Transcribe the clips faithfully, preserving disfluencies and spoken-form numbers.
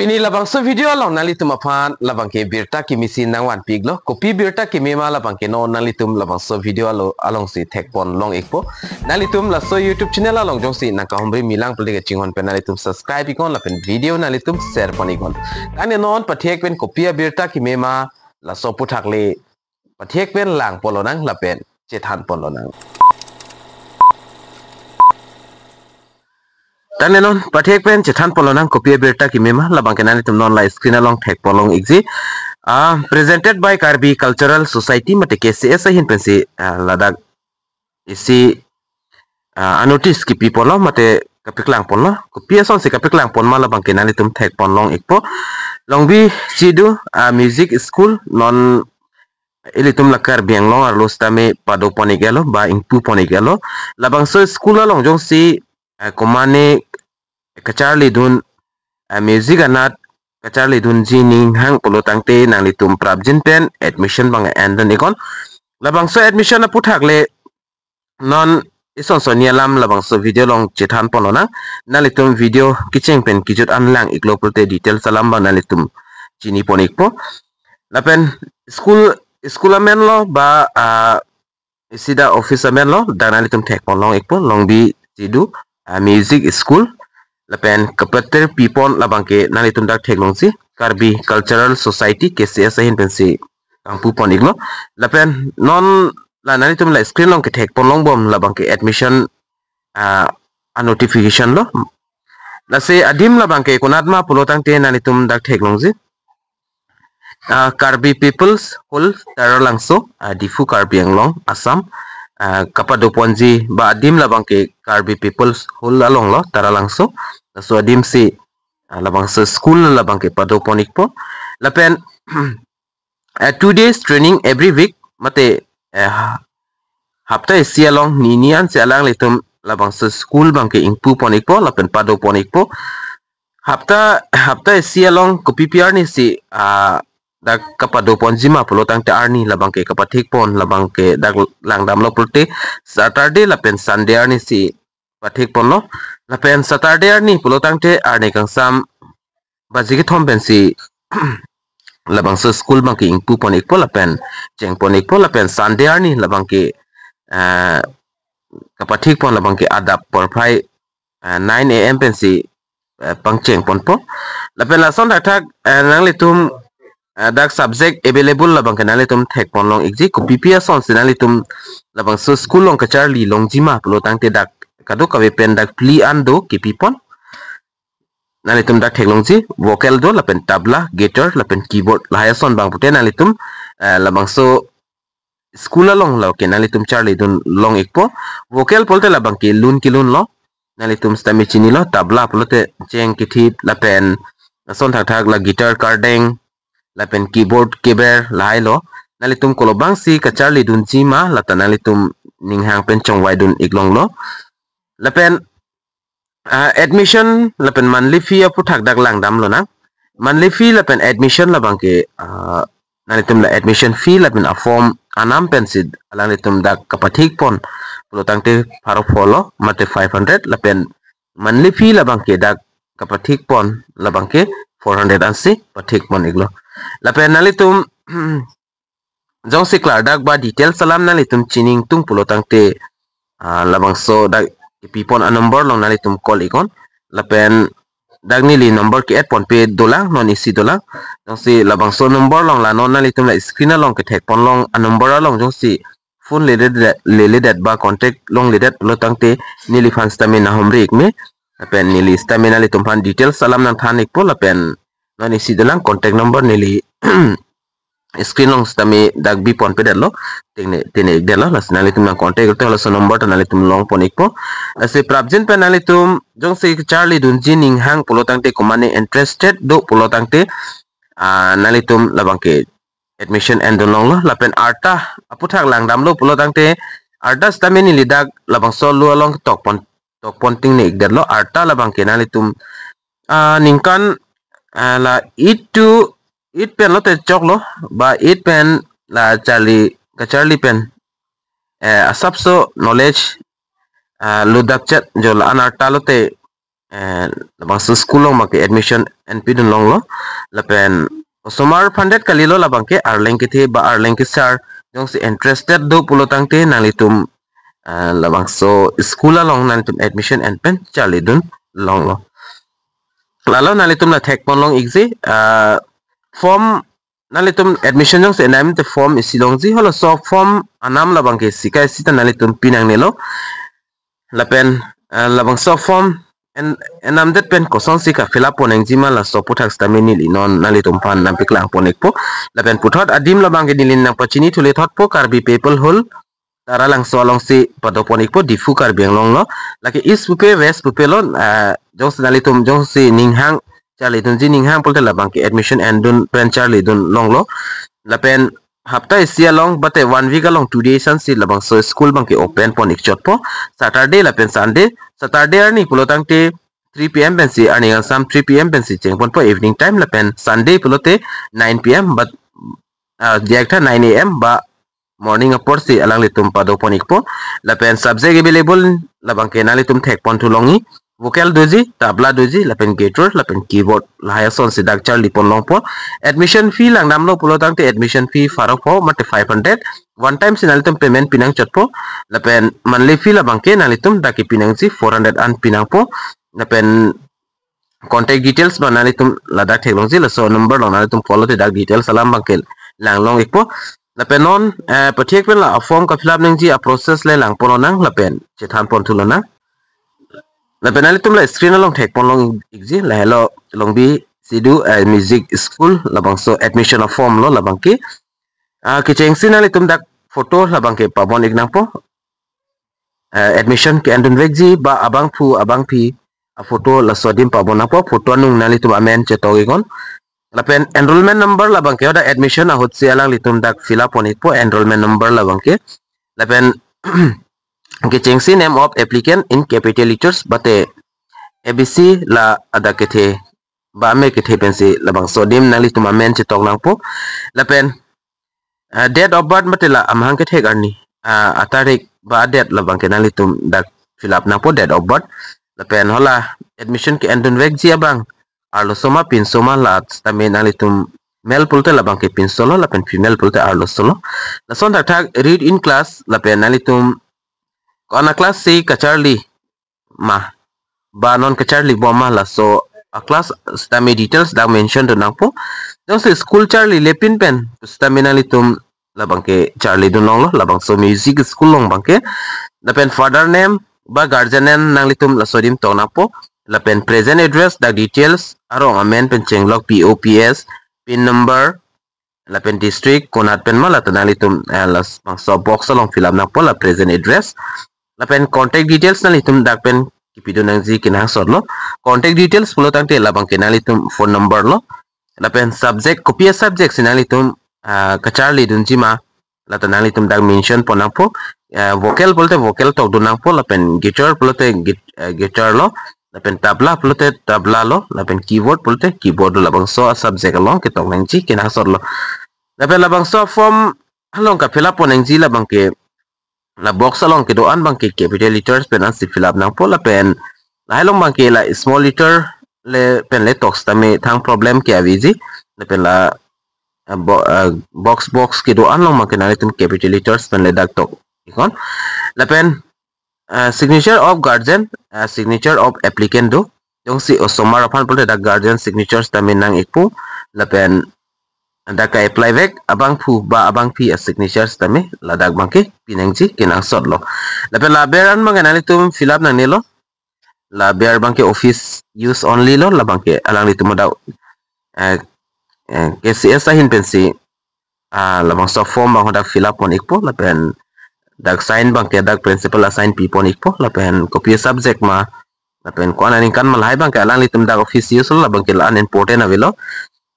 Pini labangso video along nanglitum aphan labangke birta kimi si nangvanpiklo. Kopi birta kimi ma labangke non nanglitum labangso video alo alongsi thekpon long ikpo. Nanglitum laso YouTube channel along jongsi nangkahumri milang pulote kachinghon pen nanglitum subscribe iknon lapen video nanglitum share pon iknon. Tangte non pathek pen kopi abirta kimi ma laso aphuthak le pathek pen langpon lonang lapen chethanpon lonang. Tangte non pathek pen chethanpon lonang kopi abirta kimi ma labangke nanglitum non la screen along thekpon long ikji. Ah, presented by Karbi Cultural Society mate K C S ahin pensi, ah, ladak isi, ah, anotice kipiponlo mate kapaklangponlo. Kopi asonsi kapaklangpon ma labangke nanglitum thekpon long ikpo. Longbi si do, ah, music school non ilitum la Karbi Anglong arlo sitame padopon ik-etlo ba ingpupon ik-etlo. Labangso school along jongsi, eh, komane kacharlidun, eh, music anat kacharlidunji ninghang pulo tangte nanglitum prapjin pen admission abang endun iknon. Labangso admission aphuthak le non ison soni alam labangso video along chethanpon lonang. Nanglitum video kecheng pen kejut an lang iklo pulote details alam abang nanglitum chinipon ikpo. Lapen school, school amen lo ba, ah, isi dak office amen lo, dak nanglitum thekpon long ikpo, longbi si do, ah, music school. Lapen kapatir pipon labangke nanglitum dak theklongsi Karbi Cultural Society, K C S ahin pensi kangpupon iklo. Lapen non la nanglitum la screen along kethekpon longbom labangke admission, ah, a notification lo. Lasi adim labangke konat ma pulo tangte nanglitum dak theklongji. Ah, Karbi People's Hall, Taralangso, ah, Diphu, Karbi Anglong, Assam. Ah, kapadoponji ba adim labangke Karbi People's Hall along lo, Taralangso. Laso adim si, ah, labangso school labangke padopon ikpo. Lapen, eh, two days training every week mate, eh, ha-, hapta isi along nini ansi alanglitum labangso school abangke ingpupon ikpo lapen padopon ikpo. Hapta, hapta isi along kopipi arni si, ah, dak kapadoponji ma pulo tangte arni labangke kapathekpon labangke dak langdamlo pulote Saturday lapen Sunday arni si pathekponlo. Lapen Saturday arni pulo tangte arni kangsam baji kethom pensi labangso school abangke ingpupon ikpo lapen chengpon ikpo, lapen Sunday arni labangke, eh, kapathekpon labangke adap porphai, eh, nine A M pensi, eh, pangchengponpo. Lapen lason thakthak, eh, nanglitum, eh, dak subject available labangke nanglitum thekpon long ikji, kopipi asonsi nanglitum labangso school along kacharli longji ma pulo tangte dak kadokave pen dak phli an do kipipon. Nanglitum dak theklongji, vocal do lapen tabla, guitar lapen keyboard, lahai ason abang pute nanglitum, eh, labangso school along lo ke nanglitum charlidun long ikpo. Vocal pulote labangke lun kelun lo, nanglitum sitame chinilo, tabla pulote cheng kethip lapen lason thakthak la guitar kardeng lapen keyboard keber lahai lo. Nanglitum kolo abangsi kacharlidunji ma lata nanglitum ninghang pen chongvaidun ik longlo. Lapen, ah, admission lapen monthly fee aphuthak dak langdam lonang. Monthly fee lapen admission labangke, ah, nanglitum la admission fee lapen a form anam pensi alanglitum dak kapathekpon pulo tangte pharo pho lo mate five hundred, lapen monthly fee labangke dak kapathekpon labangke four hundred ansi pathekpon iklo. Lapen nanglitum jongsi klardak ba details alam nanglitum chini ingtung pulo tangte, ah, labangso dak kipipon a number along nanglitum call iknon. Lapen dak neli number ke-add ponpe dolang, non isi dolang. Jongsi labangso number along la non nanglitum la screen along kethekpon long a number along jongsi phone leledet, leledet ba contact longledet pulo tangte neliphan sitame nanghumri ikme. Lapen neli sitame nanglitumphan details alam nangthan ikpo lapen non isi dolang contact number neli screen along sitame dak biponpedetlo, tine, tine ikdetlo, lasi nanglitum nang contact ikte laso number ta nanglitum longpon ikpo. Lasi prapjin pen nanglitum jongsi charlidunji ninghang pulo tangte komane interested do pulo tangte, ah, nanglitum labangke admission endun longlo, lapen arta aphuthak langdamlo pulo tangte arta sitame neli dak labangso lo along tokpon, tokpon tingne ikdetlo, arta labangke nanglitum, ah, ningkan, ah, la eight to, eight pen lote choklo, ba eight pen la charli, kacharli pen, eh, asapso knowledge, ah, lo dakchet jo la-an arta lote eh, labangso school along abangke admission enpidun longlo. Lapen osomar aphan det kalilo, labangke arleng kethe ba arleng kesar jongsi interested do pulotangte nanglitum, eh, labangso school along nanglitum admission en pen charlidun longlo. Lalo nanglitum la thekpon long-ikji, eh, form, nanglitum admission jongsi enam te form isi longji, halaso form anam labangke sika isi ta nanglitum pinangnelo. Lapen, eh, labangso form en, enamdet pen kosonsi ka fill up ponnangji ma, laso aputhak sitame neli non nanglitum aphan nangpaklang pon-ikpo. Lapen puthot adim labangke neli nangpachini thule thotpo, Karbi People Hall, Taralangso alongsi pado pon-ikpo, Diphu Karbi Anglong lo. Lake East pupe, West pupe lo, ah, jongsi nanglitum jongsi ninghang charlidunji ninghang pulote labangke admission endun pen charlidun longlo. Lapen hapta isi along, bate one week along two days ansi labangso school abangke open pon-ik chotpo, Saturday lapen Sunday. Saturday arni pulotangte three P M pensi, arni kangsam three P M pensi chengponpo, evening time. Lapen Sunday pulote nine P M, but, ah, diak tha nine A M ba morning aporsi alanglitum pado pon-ikpo. Lapen subject available labangke nanglitum thekpon thu long-i, vocal doji, tabla doji, lapen guitar, lapen keyboard, lahai asonsi dak charli pon longpo. Admission fee langdamlo pulotangte admission fee pharo pho mate five hundred. One time si nanglitum payment pinang chotpo. Lapen monthly fee labangke nanglitum dak kepinangji four hundred an pinangpo. Lapen contact details abang nanglitum ladak theklongji, laso number along nanglitum call lote dak details alam abangke lang long-ikpo. Lapen non, eh, pathek pen la form ka fill up nangji a process le lang pon lonang, lapen chethan pon thu lonang. Lapen nanglitum la screen along thekpon long-ikji, lahelo Longbi Sidhu, eh, Music School labangso admission a form lo labangke. Ah, kechengsi nanglitum dak photo labangke pabon-ik nangpo. Eh, admission ke-endun vekji ba abangphu abangphi a photo laso adim pabon nangpo, photo anung nanglitum amen chetok-iknon. Lapen enrollment number labangke hadak admission ahutsi alanglitum dak fill up pon-ikpo, enrollment number labangke. Lapen kechengsi name of applicant in capital letters bate A B C la adak kethe ba ame kethe pensi labangso adim nanglitum amen chetok nangpo. Lapen, ah, date of birth mate la amahang kethek arni, ah, atarik ba a-date labangke nanglitum dak fill up nangpo, date of birth. Lapen hala admission ke-endun vekji abang arloso ma pinso ma, la sitame nanglitum male pulote labangke pinso lo, lapen female pulote arloso lo. Lason thakthak read in class, lapen nanglitum ko-an a class si kacharli ma ba non kacharli bom ma, laso a class sitame details dak mention dun nangpo. Jongsi school charlile pin pen sitame nanglitum labangke charlidun longlo, labangso music school along abangke. Lapen father name ba guardian name nanglitum laso adim tok nangpo. Lapen present address dak details arong amen pen chenglok, P O, P S, pin number, lapen district konat pen ma, la ta nanglitum, eh, labangso box along fill up nangpo, la present address. Lapen contact details nanglitum dak pen kipidun nangji kenangsot lo. Contact details pulotangte labangke nanglitum phone number lo. Lapen subject, kopi a subject si nanglitum, ah, kacharlidunji ma, la ta nanglitum dak mention pon nangpo. Eh, vocal pulote vocal tokdun nangpo, lapen guitar pulote git-, eh, guitar lo, lapen tabla pulote tabla lo, lapen keyboard pulote keyboard lo, labangso a subject along ketok nangji kenangsot lo. Lapen labangso form along ka fill up pon nangji labangke, la box along kedo-an abangke capital letters pen ansi fill up nangpo, lapen lahai along abangke la small letter le pen le tok sitame thang problem ke-aviji, lapen la, ah, bo-, ah, box box kedo-an along abangke nanglitum capital letters pen le dak tok-iknon. Lapen, ah, signature of guardian, ah, signature of applicant do. Jongsi osomar aphan pulote dak guardian signature sitame nang-ikpo, lapen dak ka-apply vek abangphu ba abangphi a signature sitame ladak abangke pinangji kenangsot lo. Lapen la aber an abangke nanglitum fill up nangnelo. La aber abangke office use only lo, labangke alanglitum hadak, eh, eh, K C S ahin pensi, ah, labangso form abang hadak fill up pon-ikpo, lapen dak sign abangke dak principal a sign pi pon-ikpo, lapen kopi subject ma, lapen ko-an aningkan ma, lahai abangke alanglitum dak office use lo, labangke la-an important avelo.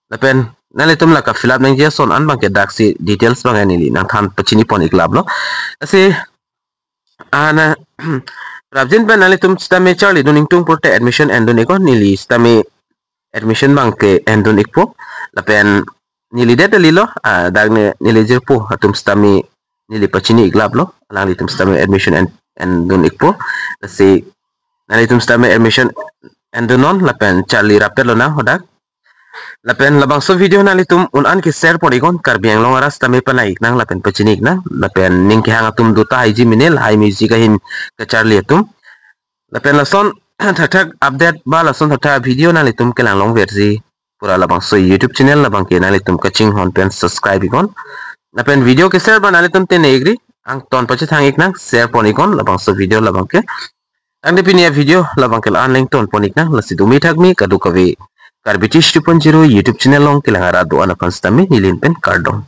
Lapen nanglitum la ka fill up nangji ason an abangke daksi details abang neli nangthan pachini pon-iklap lo. Lasi, ah, na, prapjin pen nanglitum sitame charlidun ingtung pulote admission endun-iknon, neli sitame admission abangke endun-ikpo. Lapen neli det kalilo, ah, dak ne neli jirpo atum sitame neli pachini-iklap lo, alanglitum sitame admission en-, endun-ikpo. Lasi nanglitum sitame admission endunon lapen charli rapet lonang hadak. Lapen labangso video nanglitum un-an ke share pon iknon, Karbi Anglong arat sitame panai iknang lapen pachini iknang, lapen ning kehang atum do tahai ji mene lahai music ahin kacharli atum. Lapen lason thakthak update ba lason thakthak video nanglitum kelang longverji pura labangso YouTube channel labang ke nanglitum kachinghon pen subscribe iknon. Lapen video ke share ba nanglitum te ne igri angton pachethang iknang, share pon iknon labangso video labang ke. Tangte pini a video labang ke la-an lengton pon iknang, lasi dumi thakmi kadokave Karbi Tish two point zero YouTube channel along kelang arat do-an aphan sitame neli pen kardom.